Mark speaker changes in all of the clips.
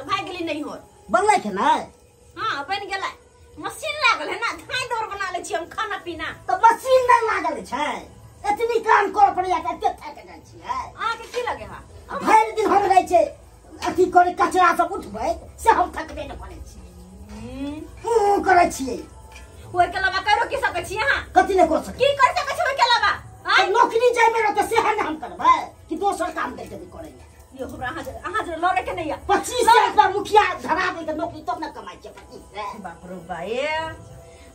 Speaker 1: भाग गेली नहीं हो
Speaker 2: बनलै के नै?
Speaker 1: हां बन गेलै। मशीन लागल है ना, धाई दौड़ बना ले छी हम खाना पीना।
Speaker 2: त मशीन नै लागल छै, एतनी काम कर पड़ैया के एते थक जाइ छियै।
Speaker 1: अहाँ के की लगे हा?
Speaker 2: भरि दिन हम रहै छै अथी करे कचरा सब उठबै से हम थकबे नै करै छियै। ऊ करै छियै।
Speaker 1: ओइ के अलावा करो की सकै छी अहाँ?
Speaker 2: कथी नै कर सकै?
Speaker 1: की कर सकै छी ओइ के अलावा?
Speaker 2: नौकरी जाय में रहते से हम करबै कि दोसर काम दे देबै करै ले?
Speaker 1: यो हमरा अहाँ जे लड़े के नहीं है।
Speaker 2: 25 रुपया मुखिया धरा दे के नौकरी तब न कमाइ छै 25 से।
Speaker 1: बाप रे बा, ए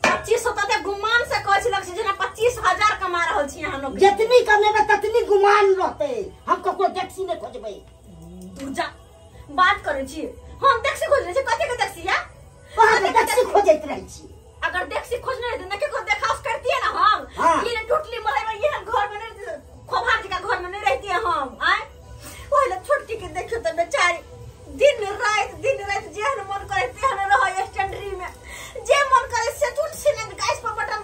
Speaker 1: 2500 त गुमान से कहै छी लग छै जेना 25,000 कमा रहल छी अहाँ नौकरी।
Speaker 2: जितनी कमेबै ततनी गुमान रहते, हम ककरो टैक्सी नै खोजबै।
Speaker 1: दूर जा बात करै छी, हम टैक्सी खोजले छी। कथि के टैक्सी या?
Speaker 2: अहाँ के टैक्सी खोजैत रहै छी।
Speaker 1: अगर टैक्सी खोजने रहते न केकरो देखाउस करतिए ना हम। ये टूटली मलई में ये घर में नहीं, खोभार जी का घर में नहीं रहती है हम। आय ओइ ल छोटकी के देखियो त बेचारी दिन रात जेहन मन करे तेहन रहै स्टैंडरी में, जे मन करे से टूट से न गैस पर बटन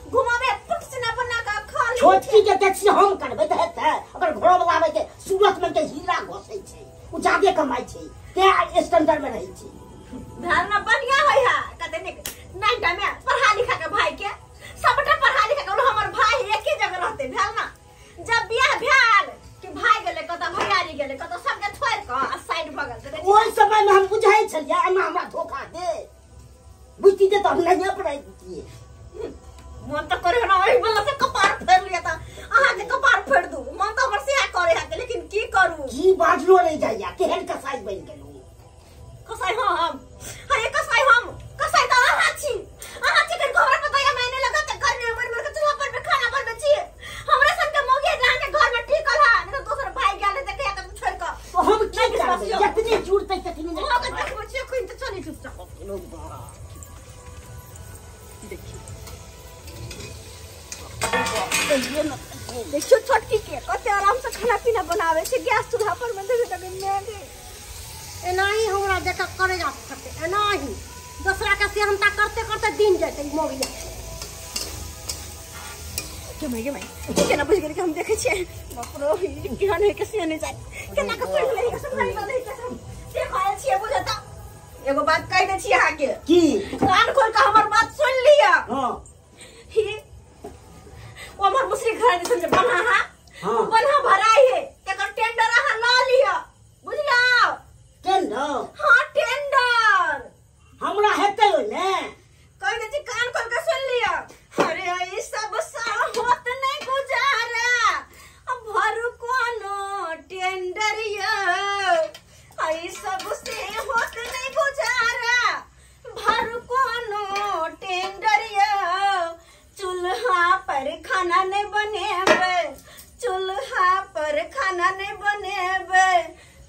Speaker 1: घुमावे पुट से ना बना के खा ले।
Speaker 2: छोटकी के टैक्सी हम करबै त हेतै, अगर घर वाला आबै के सूरत में के हीरा घोसै छै, उ जादे कमाइ छै ते स्टैंडर्ड में रहै छै।
Speaker 1: धारणा बढ़िया होय हा कते निक नाइटा में पढ़ा लिखा के भाई के सबटा पढ़ा लिखा के हमर भाई एके जगह रहते भेल ना। जब बियाह भेल कि भाई गेले कत भैयारी गेले कत सबके छोड़ के आ साइड भ गेल।
Speaker 2: ओइ समय में हम बुझै छलियै एना हमरा धोखा दे बुझती त हम नहीं पढ़ाई दितियै।
Speaker 1: मन त करे ना ओइ बला से कपार फेर लिया त अहाँ के कपार फेर दू, मन त हमर सेहा करे हा, लेकिन की करू?
Speaker 2: की बाजलो नहीं जाइया, केहन कसाई बन गेलू।
Speaker 1: कसाई हम? अरे कसाई हम? कसाई त अहाँ छी, अहाँ छी के हमरा पता या मैंने लगा त घर में मर मर के चूल्हा पर में खाना बनबै छी। हमरा सब के मौगी जहाँ के घर में टिकल हा, नहीं त दोसर भाई गेल त कहिया त छोड़ के
Speaker 2: तो हम की करबै? जतनी जुड़तै ततनी
Speaker 1: नहीं अहाँ के देखबै छी अखन त चली चुपचाप लोग बा देखी देखियो छोटकी के कते आराम से खाना पीना बनावे छै गैस चूल्हा पर में देखै त मैगी
Speaker 3: एनाही हमरा देख करे जा सकते, एनाही दूसरा के सेहनता करते करते दिन जैते मोगिया
Speaker 1: के my के my केना बुझ गेल कि हम देखै छियै। बाप रे केहन है के से नहीं जाय केना के पढ़ ले के सब नहीं के सब देख आयल छियै बुझता। एगो बात कह दै छी अहाँ के
Speaker 2: की
Speaker 1: कान खोल के हमर बात सुन लिया।
Speaker 2: हां
Speaker 1: ही ओ हमर मुसरी घर दिसन जे बन्हा हा।
Speaker 2: हां
Speaker 1: बन्हा भराई है एकर टेंडर अहाँ ल लिया बुझलौ?
Speaker 2: टेंडर?
Speaker 1: हां टेंडर
Speaker 2: हमरा हेतै ओइमे।
Speaker 1: कह दै छी कान खोल के सुन लिया। अरे ई सब होत नहीं गुजारा भरू कोनो टेंडर यो, ई सब से होत नहीं गुजारा भरू कोनो टेंडर यो, चूल्हा पर खाना नहीं बनेबै, चूल्हा पर खाना नहीं बनेबै,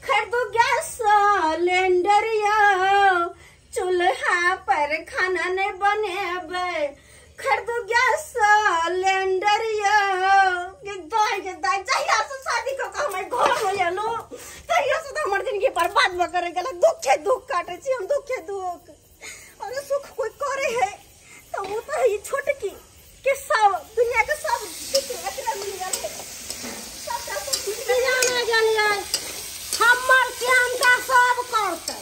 Speaker 1: खरीदू गैस सिलेंडर यो, चूल्हा पर खाना नहीं बनेबै, खरीदू गैस सिलेंडर यो। दाई के दाई जहिया से शादी कऽ के हमर घर में एलहुँ तहिया से तऽ हमर जिंदगी बर्बाद भऽ करे गेल। दुखे दुख काटै छी हम, दुखे दुख। अरे सुख कोई करे है तऽ ओ तऽ है छोटकी के सब दुनिया के सब दुख एकरा मिल गेल है, सबटा सुख मिल गेल।
Speaker 3: जाने गेलियै हमर सेहनता सब करतै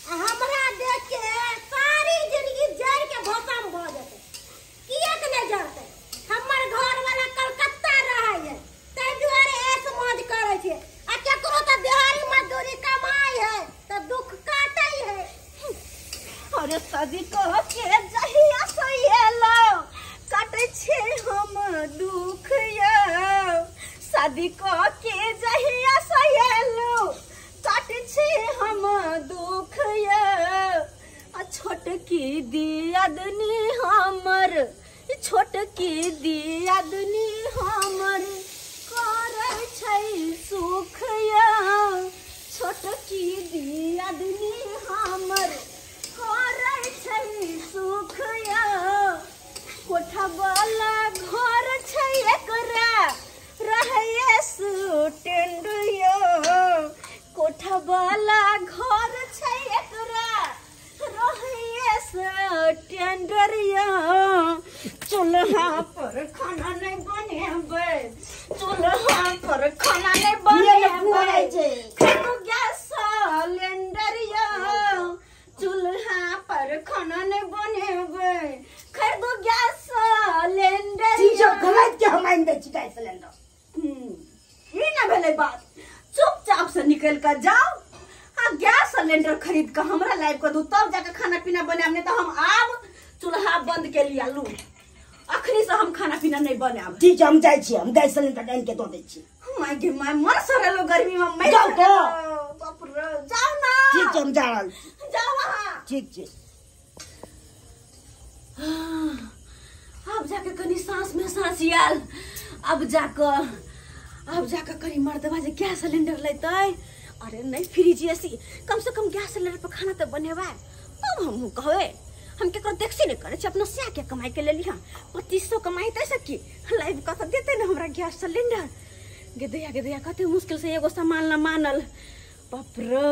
Speaker 3: आ हमरा देख के सारी जिंदगी जरि के भस्म भऽ जेतै। किएक नहि जरतै? हमर घर वाला कलकत्ता रहै है ताहि दुआरे ऐश मौज करै छै आ केकरो तऽ दिहाड़ी मजदूरी कमाइ है तऽ दुख काटै है।
Speaker 1: अरे शादी कऽ के जहिया से एलहुँ काटै छै हम दुख यौ, शादी कऽ के जहिया से एलहुँ काटै छै हम दुख यौ, आ छोटकी दियादनी हमर, छोटकी दियादनी हमर करै छै सुख यौ, छोटकी दियादनी हमर करै छै सुख यौ, कोठा वाला घर छै एकरा रहैये सुटेंड यौ, कोठा वाला घर छै एकरा रहैये सुटेंडर यौ, चूल्हा पर खाना नहीं बनेबै, चूल्हा पर खाना नहीं बनेबै, खरीदू गैस सिलेंडर यौ,
Speaker 2: हम आनि दै छी गैस सिलेंडर।
Speaker 1: ई ना भेलै बात, चुपचाप से निकल के जाओ आ गैस सिलेंडर खरीद के हमरा लाइव के दू, तब जाके खाना पीना बनायब, नहीं तो हम आब चूल्हा बंद के लिया लू, अखनी से हम खाना पीना नहीं बनायब।
Speaker 2: ठीक है हम जाइ छी, हम गैस सिलेंडर आनि के दऽ दै छी।
Speaker 1: My गे my, मर सड़लो गर्मी में मैं
Speaker 2: जाउ तो।
Speaker 1: बाप रे, जाओ ना।
Speaker 2: ठीक है हम जा रहल छी।
Speaker 1: जाओ वहाँ।
Speaker 2: ठीक छै।
Speaker 1: अब जाके कनी सांस में सांस आयल, अब जाके कनी मर्दबा जे गैस सिलेंडर लेतै, अरे नहीं फ्रिज एसी, कम से कम गैस सिलेंडर पर खाना तो बनेबा, तब हम कहबै हम केकरो देखसी नहीं करे छी, अपना सएह के कमाई के लेली हन, 2500 कमाई तै सकी लाइव कऽ देतै ने हमरा गैस सिलेंडर। गेदैया गेदैया कते मुश्किल से एगो सामान न मानल, बाप रे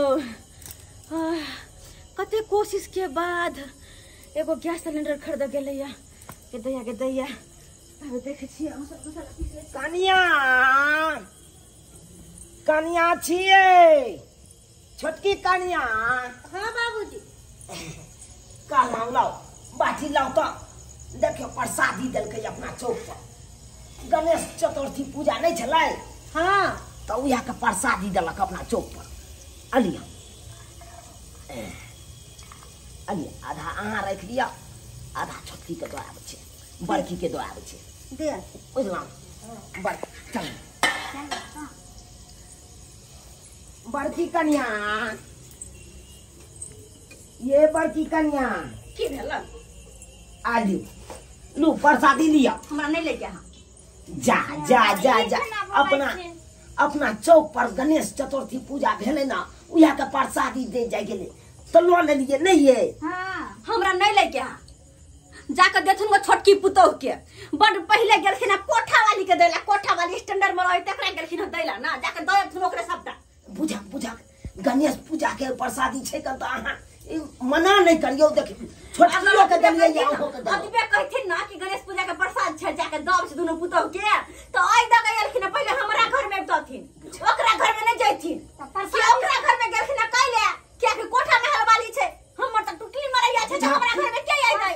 Speaker 1: कते कोशिश के बाद एगो गैस सिलेंडर खरीद गेलैया। गेदैया गेदैया तब देखै छियै हम सब मसाला पीस लै।
Speaker 2: कनिया कनिया छियै, छोटकी कनिया।
Speaker 3: हाँ बाबूजी।
Speaker 2: कहलहुँ लाउ बाटी लाउ तऽ, देखियौ प्रसादी देलकै अपना चौक पर, गणेश चतुर्थी पूजा नहीं छलै?
Speaker 3: हाँ।
Speaker 2: तऽ उएह के प्रसादी देलक अपना चौक पर। अलिया अलिया, आधा अहाँ राखि लिअ, आधा छोटकी के दऽ आबै छै, बड़की के दऽ आबै छै, बुझलहुँ? बड़ चल बड़की कनिया, ये बड़की कनिया
Speaker 1: की भेल?
Speaker 2: आलू लू प्रसादी लिअ।
Speaker 1: हमरा नहीं ले के।
Speaker 2: जा जा जा जा, अपना अपना चौक पर गणेश चतुर्थी पूजा भेलै ना, उएह के प्रसादी दे जाय गेलै तऽ लऽ लेलियै नहीं ये?
Speaker 1: हाँ। हमरा नहीं ले के, जाके देथुन गो छोटकी पुतोह के, बड पहिले गेलखिन कोठा वाली के दैला, कोठा वाली स्टैंडर्ड में रहै तकरा गेलखिन दैला ना, जाके दऽ देथुन ओकरे सबटा।
Speaker 2: बुझा बुझा गणेश पूजा के प्रसादी छै तऽ अहाँ मना नहीं करियौ, देखियौ छोटकियो के देलियै अहूँ के देलियै।
Speaker 1: अतबे कहथिन ना कि गणेश पूजा के प्रसाद छै, जाके दब छै दुनू पुतोह के, तऽ ओइ दऽ के एलखिन पहिले हमरा घर में अबितथिन, ओकरा घर में नहीं जैथिन। ओकरा घर में गेलखिन कैले, कियाकि कोठा में हलवाली छै, हमर तऽ टुटली मरैया छै, हमरा घर में के अइतै?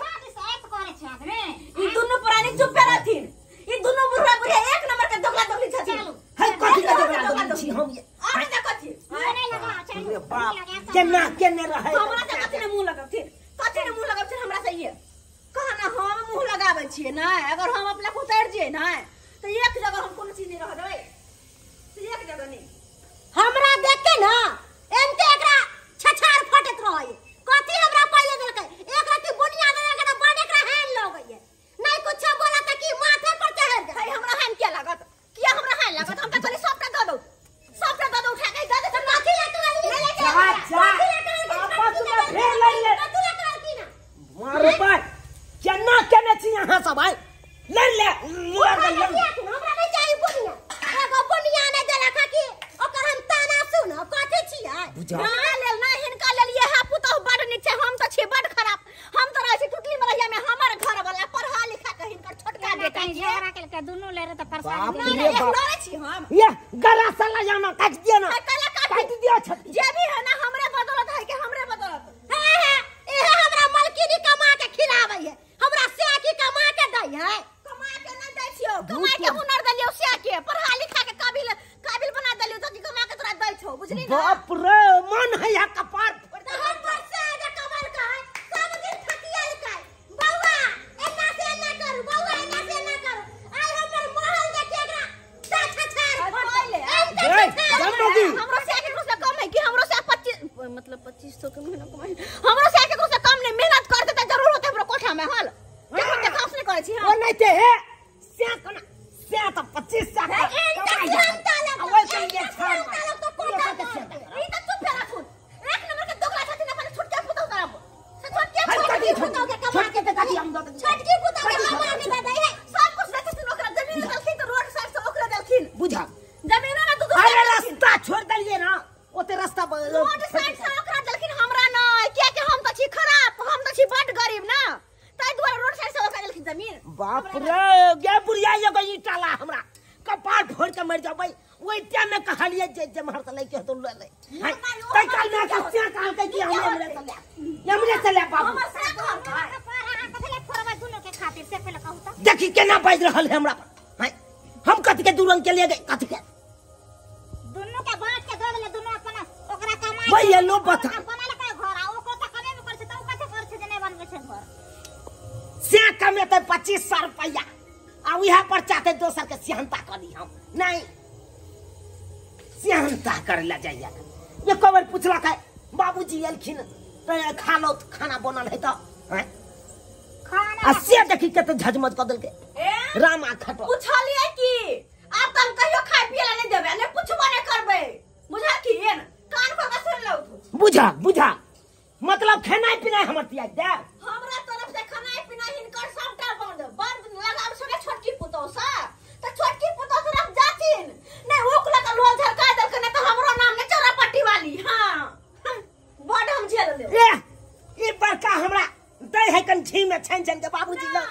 Speaker 1: ई दुनू प्राणी चुपे रहथिन, ई दुनू बुढ़ा बुढ़िया एक नंबर के दोगला दोगली छथिन।
Speaker 2: है कथी के दोगला दोगली छी हम?
Speaker 1: अरे त कथी
Speaker 2: अरे बाप, केना केने रहै
Speaker 1: हमरा से? कथी ने मुंह लगबथिन, कथी ने मुंह लगबथिन हमरा से? ये कहा ना हम मुंह लगाबै छियै ना, अगर हम अपना उतारि जियै ना तऽ एक जगह हम कोनो चीज नहीं रह देबै, एक जगह नहीं।
Speaker 3: हमरा देख के ना एनते एकरा छछार फटत रहै, कथी हमरा पहिले देलकै, एकरा की बुनिया देलकै ना, बड़ एकरा हैन लगैए नहीं कुछ बोला त की माथा पर चढ़ जाय।
Speaker 1: हमरा हैन किया लागत? किया हमरा हैन लागत? हम त खाली सबटा दऽ दौ, सबटा दऽ दौ, उठा के दऽ दे।
Speaker 3: कथी ले के
Speaker 2: जा जा, आपस में फेर लड़िए।
Speaker 3: कथी ले के आलती ना
Speaker 2: मारे बाप, केना केने छी अहाँ सब? आइ लड़ ले लड़ लड़,
Speaker 3: हमरा नहीं चाहिए बुनिया, एगो बुनिया नहीं देलक कि ओकर हम ताना सुनब। कथी छियै?
Speaker 1: ना लेल ना हिनका लेल ये पुतोह बड नीक छै, हम तऽ छी बड खराब, हम तऽ रहै छी टुटली मरैया में, हमर घर वाला पढ़ा लिखा के हिनकर छोटका बेटा
Speaker 3: छै, के दुनू ले रे त प्रसाद
Speaker 1: नहीं लड़ै छी हम।
Speaker 2: ये गला साला जाना काट दियो ना, काट दियो छत
Speaker 1: जे भी है ना हमरे बदौलत है के हमरे बदौलत।
Speaker 3: हां हां, ए हमरा मलकिनी कमा के खिलाबै है, हमरा साकी कमा के दै है।
Speaker 1: कमा के ना दै छियौ, कमाई के हुनर देलियौ साके, पढ़ा लिखा के काबिल काबिल बना देलियौ त कमा के तोरा दै छौ, बुझली ना?
Speaker 2: बाप रे, मन है या कपार
Speaker 3: फोड़ दे। हम पर से जे कमाल का है, सब दिन थकियल का बौआ, एना से एना करू, बौआ एना से एना करू, आइ हमर महल देख एकरा छछार
Speaker 1: पहिले हमरो से केकरो से कम है कि हमरो से 25 मतलब 2500 के महीना कमाई, हमरो से केकरो से कम नहीं, मेहनत करते त जरूर होते हमरो कोठा में हल केकरो देखास नहीं करै छी हम।
Speaker 2: ओ नहीं ते हे से कना से त 25 से कमाई आ ओइ के लिए छोड़
Speaker 3: तो कोठा
Speaker 1: ई त चुप राखुन, एक नंबर के दोगला छथिन अपन छोटका पुतोह करब से छोटके
Speaker 3: पुतोह के कमा
Speaker 2: छोटके के काटी हम दऽ
Speaker 3: छोटकी पुतोह के कमा के दऽ दै है,
Speaker 1: सब कुछ दै छथिन ओकरा, जमीन देलखिन त रोड साइड से ओकरा देलखिन,
Speaker 2: बुझा
Speaker 1: जमीनो में दू दू।
Speaker 2: अरे रास्ता छोड़ देलियै ना, ओते रास्ता
Speaker 1: रोड साइड से ओकरा देलखिन, हमरा नै, किया कि हम त छी खराब, हम त छी बड गरीब ना, ताहि दुआरे रोड साइड से ओकरा देलखिन जमीन।
Speaker 2: बाप रे, गे बुढ़िया एगो ईटा ला हमरा कपार फोड़ के मर जबै, ओइ टाइम में कहलियै जे जेम्हर से लैके हेतौ लऽ ले, तै काल में के से कहलकै कि हमरे से ले, हमरे से ले बाबू,
Speaker 1: हमर से
Speaker 3: कपार अहाँ कथी ले फोड़बै दुनू के खातिर से पहिले कहू त।
Speaker 2: देखी केना बाजि रहल है हमरा पर। कथि के दू रंग के लिए गए कथि के
Speaker 4: दुनू के बांट के दो देले दुनू अपन ओकरा कमाई
Speaker 2: भैया लो बता
Speaker 4: बनाले का घर आ ओकरो त कमे में कर छै त उ कथि कर छै जे नै बनबै छै घर
Speaker 2: से कमेते 2500 रुपया आ उहा पर चाहते दोसर के सिहनता करी हम नहीं सिहनता करे ला जाइया एको बेर पुछलक है बाबूजी एलखिन त खा लो खाना बनल है त हैं
Speaker 4: खाना
Speaker 2: आ से देखी कते झजमज क देलके रामा खटो
Speaker 1: पुछलिए की आब त हम कहियो खाय पिए ला नहीं देबै ने पुछबो नहीं करबै बुझलखिन कान खोल के सुन लौ तू
Speaker 2: बुझा बुझा मतलब खेनाइ पिनाइ हमर त्याग दे
Speaker 1: हमरा तरफ से खानाइ पिनाइ हिनकर सबटा बंद बंद लगाब छोटे छोटकी पुतोह से त छोटकी पुतोह तरफ जाथिन नहीं ओकरा के लोल झरका देलके नहीं त हमरो नाम ने चोरा पट्टी वाली। हां बड हम झेल लेब
Speaker 2: ए ई बड़का हमरा दै है कन घी में छान छान के बाबूजी लो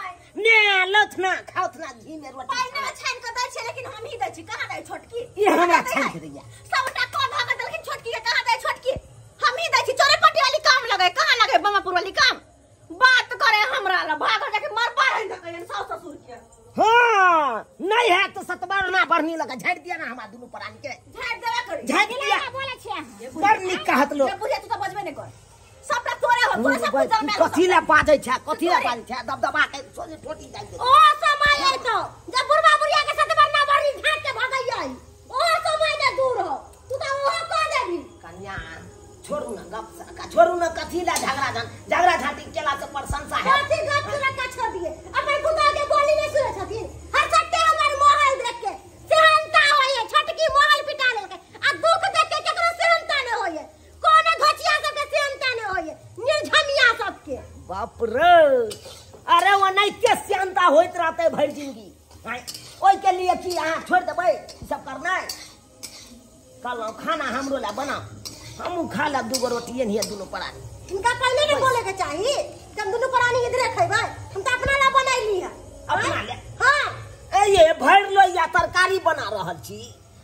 Speaker 2: ने लौथ ना खाउथ ना घी में रोटी
Speaker 1: पाई में छान के दै छै लेकिन हम ही दै छी कहां दै छोटकी
Speaker 2: ई हमरा छान के दैया
Speaker 1: सबटा कह ध के देलखिन छोटकी के कहां दै छोटकी हम ही दै छी चोरे पट्टी वाली काम लगे कहां लगे बमापुर वाली काम बात करे हमरा ला भाग जाके मर पार धकैन सास ससुर के।
Speaker 2: हां नहीं है तो सतबार ना बढ़नी लगा झाड़ दिया ना हमरा दुनू प्राणी के
Speaker 1: झाड़ देबे करी
Speaker 2: झाड़ दिया
Speaker 4: बोले छी अहाँ
Speaker 2: बड़ नीक कहत लो
Speaker 1: जे बुझे तू त बजबे नहीं कर सबटा तोरे हो तोरे सब कुछ जमे
Speaker 2: कथी ला बाजै छै कथी ला बाजै छै दबदबा के सोझे ठोटी जाइ छै
Speaker 3: ओ समय अइतो जब बुढ़वा बुढ़िया के सतबर ना बढ़ी झाट के भगैयै ओ समय ने दूर हो तू त ओहो कह देबी
Speaker 2: कन्या छोड़ू ना गप का छोड़ू ना कथी ला झगड़ा झान झगड़ा झांटी केला से प्रशंसा है
Speaker 3: कथी गप सुन के छोड़ दिए अपन पुतोह के बोली नहीं सुने छथिन हर सत्ते हमर मोहल देख के सेहनता होइए छोटकी मोहल पिटा लेलकै आ दुख देख के केकरो सेहनता ने होइए कोनो धोचिया सब के सेहनता ने होइए निर्झमिया सब के।
Speaker 2: बाप रे अरे ओनाहिते सेहनता होइत रहते भरि जिंदगी ओहि के लिए की अहाँ छोड़ देबै ई सब करनाइ कहलहुँ खाना हमरो ला बनाउ हमहूँ खा लेब दूगो रोटी एनहिये दुनू प्राणी
Speaker 3: इनका पहले नहीं बोले के चाहिए जब दुनू प्राणी इधरे खैबै हम त अपना ला बनैली है
Speaker 2: अपना ले
Speaker 3: हां
Speaker 2: ए ये भरि लोहिया तरकारी बना रहल छी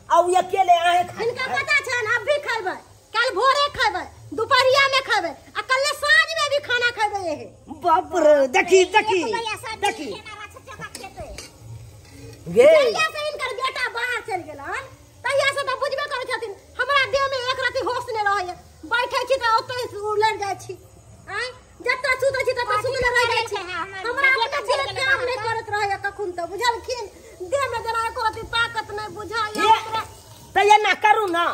Speaker 2: आ उ अकेले अहें खा
Speaker 3: इनका पता छै न अब भी खैबै कल भोरे खैबै दुपहरिया में खैबै आ कल साँझ में भी खाना खैबै एहे।
Speaker 2: बाप रे देखी देखी देखी गे
Speaker 3: जहिया से इनकर बेटा बाहर चल गेलन तहिया से त बुझबे करै छथिन हमरा देह में एक रति होश नहीं रहैए बैठै छी त ओतै उलट जाइ छी आँय जतऽ सुतै छी ततऽ सुतले रहि जाइ छी हमरा अपना देह काम नहीं करैत रहैए कखन त बुझलखिन देह में जेना एको रति ताकत नहीं बुझाइए
Speaker 2: त एना करू ना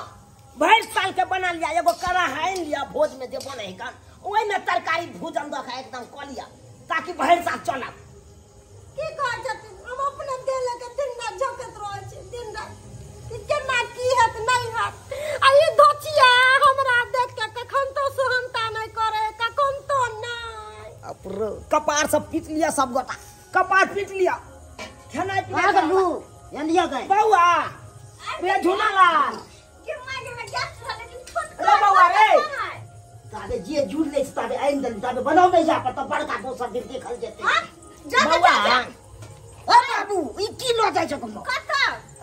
Speaker 2: भरि साल के बना लिया एगो कड़ाह आनि लिया भोज में जे बनै है कन ओहि में तरकारी भूजन दऽ के एकदम कऽ लिया ताकि भरि साल चलत।
Speaker 3: की कहै छथिन हम अपने देह लऽ के दिन राति झोंकैत रहै छी दिन राति कि केना की हैत नहीं हैत आ ई धोचिया हमरा देख के कखन तो सुहनता नहीं करे कखन तो नहीं।
Speaker 2: अपर कपार सब पीट लिया सब गोटा कपार पीट लिया खेनाइ पिनाइ
Speaker 5: लू एलिया गए
Speaker 2: बौआ रे झुनालाल
Speaker 1: के मागे में गैस रहल लेकिन छोट
Speaker 2: रे बौआ रे
Speaker 5: ताबे जे जुड़ ले ताबे आइन देल ताबे बनाउ नहीं जा पर त बड़का दोसर दिन देखल जेतै।
Speaker 1: हां जा
Speaker 2: बौआ
Speaker 5: ओ बाबू ई की ल जाइ छ तुम
Speaker 1: कत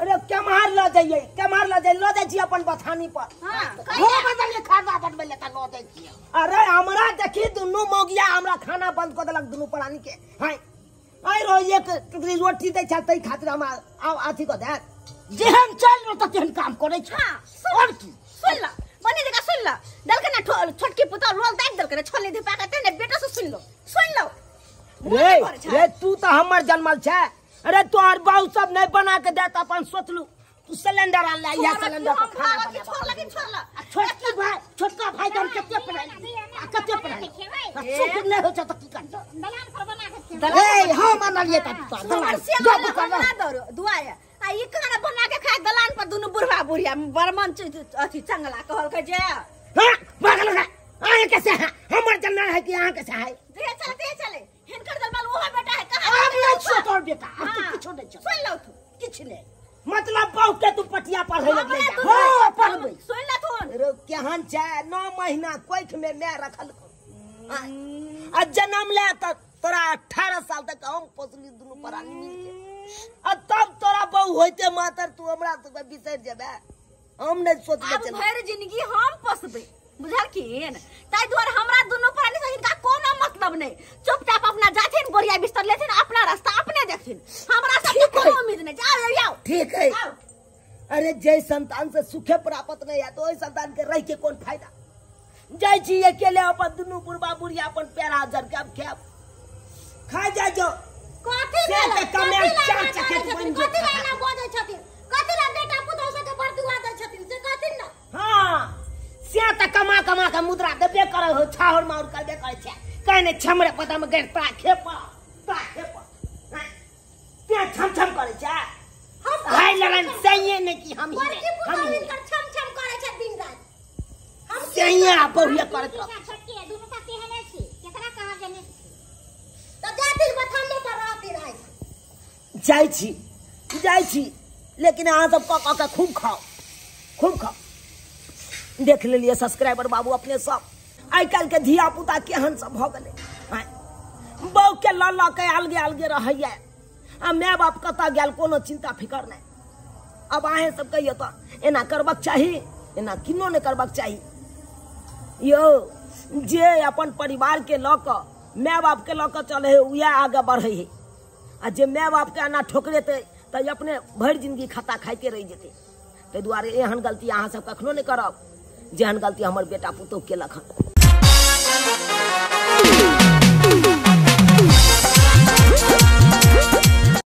Speaker 2: अरे केम्हर ल जाइए केम्हर ल जाइए ल जाइ छी अपन बथानी पर।
Speaker 1: हां
Speaker 5: हो बदल खाना बनबै ले त ल जाइ छी।
Speaker 2: अरे हमरा देखी दुनू मौगिया हमरा खाना बंद क देलक दुनू प्राणी के हाय आइ रो एक टुकड़ी रोटी दै छ तै खातिर हमरा आउ अथी क दे
Speaker 5: जेहन चल रहो त तेहन काम करै छ।
Speaker 1: हां
Speaker 5: और की
Speaker 1: सुन ल बनी जगह सुन ल दलके ना छोटकी पुतोह रोल दाग दलके ना छोले धुपा के ने बेटा से सुन लो सुन लो
Speaker 2: रे रे तू त हमर जन्मल छै। अरे तोहर बाऊ सब नहीं बना के देत अपन सोचलू तू सिलेंडर आन ले या सिलेंडर पर खाना बना
Speaker 1: छोड़ लेकिन छोड़ ल
Speaker 5: छोटकी भाई छोटका भाई के हम कते पढ़ाई आ कते पढ़ाई सुख नहीं होइ छ त की करतै
Speaker 4: दलान पर बना के खेबै
Speaker 5: ए हां मानलिए त दलान
Speaker 1: से हमरा दर दुआया आ ई खाना बना के खाए दलान पर दुनू बुढ़वा बुढ़िया बरमन अथी चंगला कहलकै जे
Speaker 2: हां भागल रे अहाँ कैसे है हमर जन्मल है कि अहाँ कैसे है
Speaker 1: जे चले ते चले हिनकर जन्मल ओहो बेटा है कहां
Speaker 5: अब नहीं छो तोर बेटा अब तू किछो नहीं छो
Speaker 1: सुन लौ तू
Speaker 5: किछ नहीं
Speaker 2: मतलब बहु के तू पटिया पर है
Speaker 1: हमरा
Speaker 2: ले जा
Speaker 5: हां पढ़बै
Speaker 1: सुन ल थोन
Speaker 2: रे केहन छै 9 महीना कोख में मैं रखल आ जन्म ले त तोरा 18 साल तक हम पोसली दुनू प्राणी मिल के आ तब तोरा बहु होइते मातर तू हमरा सब बिसरि जेबे हम नहीं सोचले
Speaker 1: अब भरि जिंदगी हम पोसबै बुझलखिन ताहि दुआरे हमरा दुनू प्राणी से हिनका कोनो मतलब नहीं। चुपचाप अपना जाथिन बोरिया बिस्तर लेथिन अपना रास्ता अपने नहि देखथिन। हमरा सबके कोनो उम्मीद नहि। जाओ जाओ।
Speaker 2: ठीक है। अरे जय संतान से सुखे प्राप्त नहीं है तो ओहि संतान के रह के कौन फायदा। जाइ छी अकेले अपन दुनू बुढ़बा बुढ़िया अपन पैर हाथ जर के अब खेब खा जा जो।
Speaker 3: कथी
Speaker 2: से
Speaker 3: भेलै?
Speaker 2: तऽ कमे
Speaker 3: कथी ला
Speaker 2: चार
Speaker 3: एना
Speaker 2: चकेत
Speaker 3: करै
Speaker 2: बनि
Speaker 3: छथिन? कथी ला
Speaker 2: जेतै।
Speaker 3: एना बजै छथिन? कथी ला बेटा पुतहु सबके बरदुआ दै छथिन से कहथिन न?
Speaker 2: हाँ से तऽ कमा कमा के मुद्रा देबे करै हो, छाहर माउर करबे करै छै। कहै नहि छमरे पता मे गैर तोरा खेप तोरा खेप तें छम छम करै छै।
Speaker 3: हम
Speaker 2: हाय लगन सही नहि कि हम ही
Speaker 3: बड़की
Speaker 2: हम
Speaker 3: पुतहु
Speaker 2: ही
Speaker 3: हिनकर छम छम करै छै दिन राति। हम की
Speaker 2: सही आ बहुए करैत रह।
Speaker 4: छोटकी है, दुनू का केहने छी, केकरा कहब जे नीक छी?
Speaker 3: तऽ जाथिन बथाने पर रहथिन आइ।
Speaker 2: जाइ छी जाइ छी, लेकिन अहाँ सब कऽ कऽ के खूब खाओ खूब खाओ। देख लेलियै सब्सक्राइबर बाबू अपने सब आइ काल्हि के धिया पुता केहन सब भऽ गेलै। बहू के लऽ लऽ के अलगे अलगे रहैया आ my बाप कतऽ गेल कोनो चिंता फिकर नहि। अब अहें सब कहियौ तऽ एना करबाक चाही, एना किनो नहि करबाक चाही। यौ जे अपन परिवार के लऽ कऽ my बाप के लऽ कऽ चलै है उएह आगे बढ़ै है, आ जे my बाप के एना ठोकरेतै तऽ अपने भरि जिंदगी खता खाइते रहि जेतै। ताहि दुआरे एहन गलती अहाँ सब कखनो नहि करब जेहन गलती हमर बेटा पुतोहु केलक हन।